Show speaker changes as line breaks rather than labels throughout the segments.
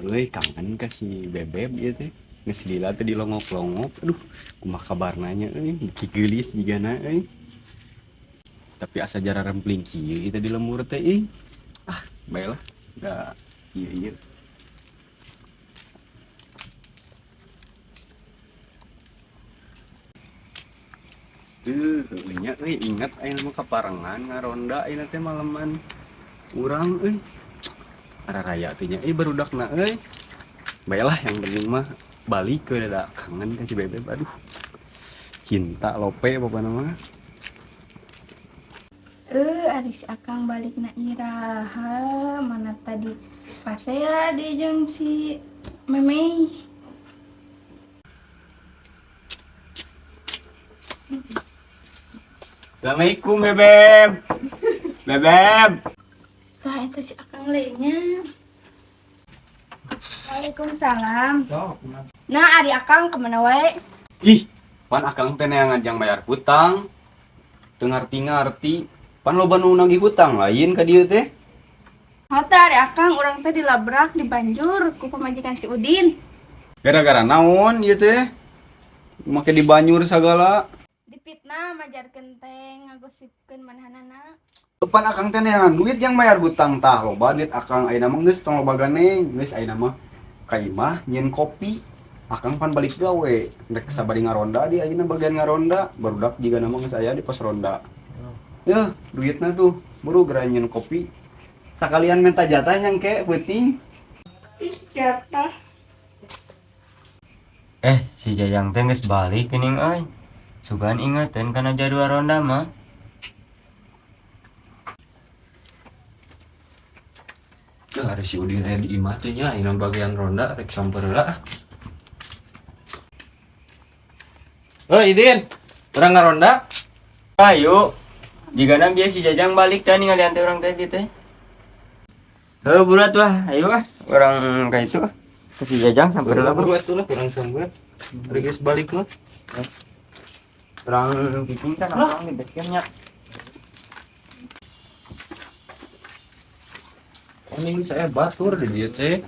Euy, kangen ka si Bebeb ieu teh. Geus lila teh dilongok-longok. Aduh, kumaha kabarna nya euy, beuki geulis jigana euy. Tapi asa jararempling kieu ieu teh di lembur teh ih. Ah, bae lah. Da ieu ieu. Heueuh nya euy, inget ayeuna mah kaparengan ngaronda ayeuna teh maleman urang euy. Araraya teh nya euy barudakna euy. Bae lah, yang penting mah balik ke da kangen ka si Bebeb, aduh. Cinta lope pokona mah.
Ari si Akang balik na iraha, mana tadi pasea di jeung si Memey.
Assalamualaikum, Bebeb. Bebeb.
Tah, eta si Akang lainnya. Waalaikumsalam. Nah, ari Akang kemana wae?
Ih, pan Akang teh neangan jang bayar hutang. Teu ngarti-ngarti. Pan loba nu nagih hutang lain ka dieu teh.
Hota ari Akang, urang teh dilabrak di banjur ku pamajikan si Udin.
Gara-gara naon ieu teh? Make dibanyur sagala.
Dipitnah majarkeun teh ngagosipkeun manahanana.
Pan Akang teh neangan duit jang bayar hutang, tah loba duit Akang ayeuna mah, geus tong loba ganeng, geus ayeuna mah ka imah nyieun kopi. Akang pan balik gawe, rek sabari ngaronda di ayeuna bagian ngaronda, barudak jigana mah geus aya di pos ronda. Yeuh, duitna tuh, buru geura nyieun kopi. Sakalian minta jatah yang ke peuting.
Ih, jatah.
Si Jajang teh geus balik geuning euy. Sugan ingetin kana jadwal ronda mah.
Tuh ada si Udin aya di imah teh nya, ayeuna bagian ronda rek samper heula ah. Heuh, Idin, urang ngaronda.
Ayo. Jigana bieu si Jajang balik dah ningalian teh urang teh teh. Heuh, buru atuh ah, ayo ah, urang ka itu ah. Ke si Jajang samper heula, bro.
Buru atuh lah urang samper. Ari geus balik mah.
Urang bikin kan urang di basecamp nya.
Ini saya batur di dieu teh.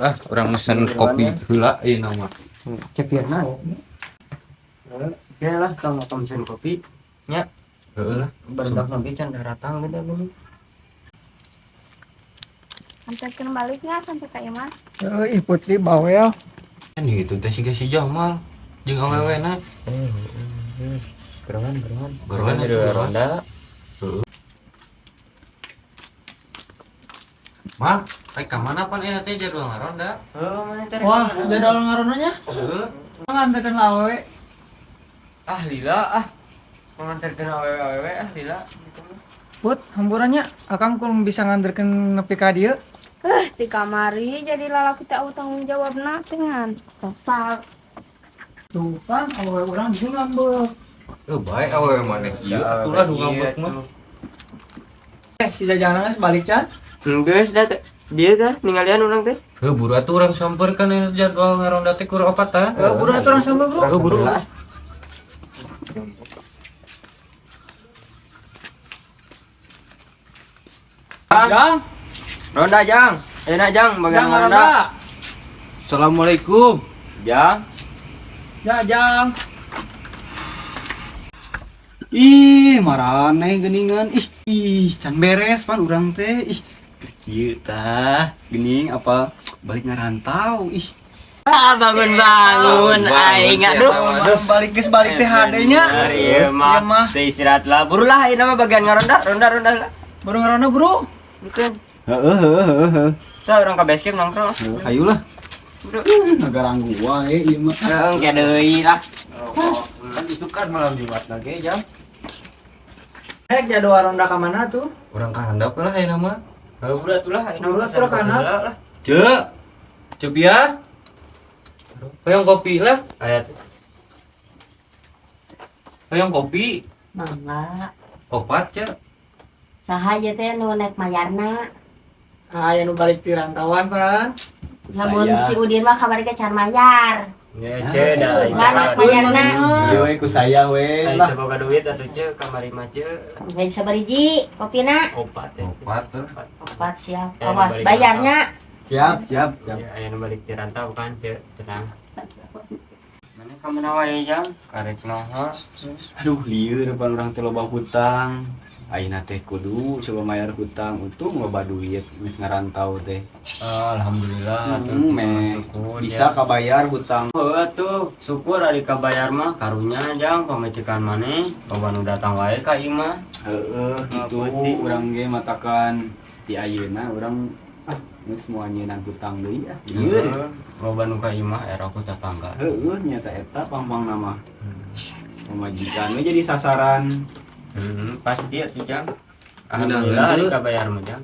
Ah, urang mesen kopi heula ayeuna mah.
Cepirna ya. Oke lah, tong mesen kopi nya.
Heeh lah.
Barudak nanti can datang beda gini.
Antarkeun baliknya sampai ka imah.
Ih, Putri bawel.
Kan gitu teh siga si Jamal jeung awewena.
Gerongan, gerongan.
Gerongan
Jadi
atuh, gerongan.
ronda.
Mal, rek ka mana pan ayeuna teh jadwal ngaronda?
Heuh, mana teh?
Wah, jadwal ngaronanya
Heeh.
nganterkeun awewe.
Ah, lila ah. Mengantarkeun awewe-awewe ah lila.
Put, hamburannya Akang kurang bisa nganterkeun nepi ka dieu.
Di kamari jadi lalaki teh tanggung jawabna teh ngantosan.
Tuh kan awewe urang juga ngambek.
Heuh, bae awewe maneh ieu atuh lah nu ngambek mah.
Si Jajang geus balik can?
Geus dah teh. Dia teh ningalian urang teh.
Heuh, buru atuh urang samper kan ayeuna jadwal ngaronda teh kur opat tah.
Heuh, buru atuh urang samper, Bro.
Heuh, buru.
Lah.
Jang,
Ronda Jang. Ayeuna Jang bagian
Jang
ronda.
ronda.
Assalamualaikum.
Jang.
Ya, Jang.
Ih, maraneh geuningan. Ih, ih, can beres pan urang teh. Ih, kieu tah. Geuning apa balik ngarantau. Ih,
Ah, bangun bangun aing aduh.
Balik geus balik teh HD nya.
Iya mah.
Iya mah.
Teh istirahat lah. Buru lah ayeuna mah bagian ngaronda, ronda ronda lah.
Baru ngaronda, Bro.
Bukan.
Heeh, heeh, heeh, heeh.
Tah urang ka base camp nongkrong.
Hayulah.
Bro.
Ngagaranggu wae ieu mah.
Heeh, ke deui lah.
Kan itu kan malam Jumat lagi jam.
Jadwal ronda ka mana tuh?
Urang ka handap lah ayeuna mah.
Heuh, buru atuh lah ayeuna
Buru
mah
atuh ka handap.
lah.
Ceu. Ceu biar. Hoyong kopi lah.
Aya tuh.
Hoyong kopi.
Mangga.
Opat, Ceu.
Saha ieu teh nu nek mayarna?
Ah, aya nu balik ti rantauan pan.
Lamun si Udin mah kamari ge can mayar.
Ya, ce dah.
Saha nek mayarna?
Ieu we ku saya we
Aing
lah.
teu boga duit atuh ce kamari mah ce.
Baik sabariji kopina?
Opat ya.
Opat tuh.
Opat siap.
Eh,
Awas
balik
bayarnya.
Siap, siap, siap.
Ya, aya nu balik ti rantau kan teu tenang. Mana ka mana wae Jang? Karek naha?
Aduh, lieur pan urang teh loba hutang. Ayeuna teh kudu coba mayar hutang, untung loba duit geus ngarantau teh.
Alhamdulillah atuh
Meh
syukur
bisa
ya.
kabayar hutang.
Heuh atuh, syukur ari kabayar mah karunya Jang pamajikan maneh loba nu datang wae ka imah.
Heeh, gitu
Penting.
urang ge matakan di ayeuna urang ah geus moal nyieun hutang deui ah. Lieur.
Heeh, loba nu ka imah era ku tetangga.
Heeh, nyata eta pang-pang nama. Pamajikan we jadi sasaran.
Pasti atuh Jang. Alhamdulillah ari kabayar mah Jang.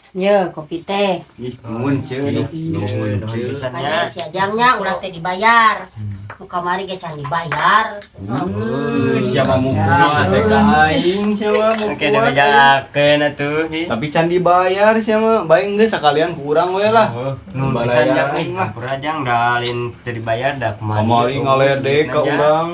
Ye, kopi teh.
Ih, nuhun ceu.
Iya, nuhun pisan
Makanya
nya.
si Ajangnya urang teh dibayar. Nu kamari ge can dibayar.
Siapa mau puas ya ka aing, siapa mau
Oke,
puas.
dibejakeun atuh. Hi.
Tapi can dibayar siapa, baik geus sekalian kurang we lah.
Oh, nuhun pisan Jang
Balayan
ih.
lah.
Hampura Jang da lain teu dibayar da kumaha.
Kamari ngaledek ka urang.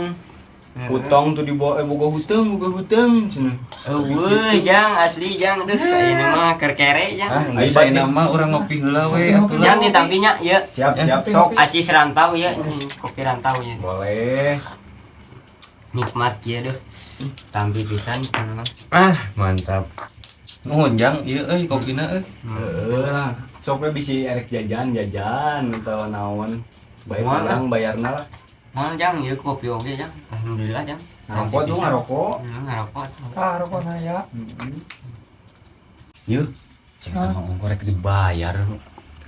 Heeh.
Hutang tuh dibawa boga hutang, boga hutang cenah.
Eueuh Jang asli Jang aduh ayeuna mah keur kere Jang.
Ah, geus ayeuna mah urang ngopi heula we atuh lah.
Jang ditampinya ieu.
Siap, siap sok.
Acis rantau ya, kopi rantau ya.
Boleh.
Nikmat kieu deuh. Tampi pisan kana mah.
Ah, mantap. Nuhun Jang, ieu euy kopina euy.
Heeh lah. Sok we bisi erek jajan-jajan atau naon. Baik
Moal lah.
urang bayarna lah.
Moal Jang ieu kopi oge Jang. Alhamdulillah Jang.
Ngarokok tuh ngarokok.
Ngarokok atuh.
Ah, rokokna ya.
Yeuh, cek mah ongko rek dibayar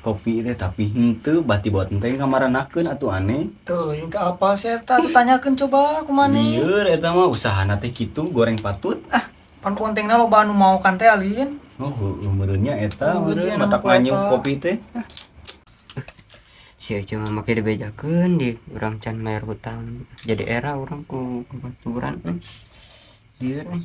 kopi teh tapi henteu bati buat enteng kamaranakeun atuh aneh.
Tuh, yang ke apal sih eta tuh tanyakeun coba kumaha.
Lieur eta mah usahana teh kitu goreng patut ah.
Pan pontengna loba anu mau kan teh alin.
Oh, heueuh meureunnya eta
Heueuh,
meureun
cenah
matak
ku eta.
nganyuk kopi teh.
Si Ece mah make dibejakeun di urang can bayar hutang. Jadi era urang ku kebaturan euy. Lieur euy.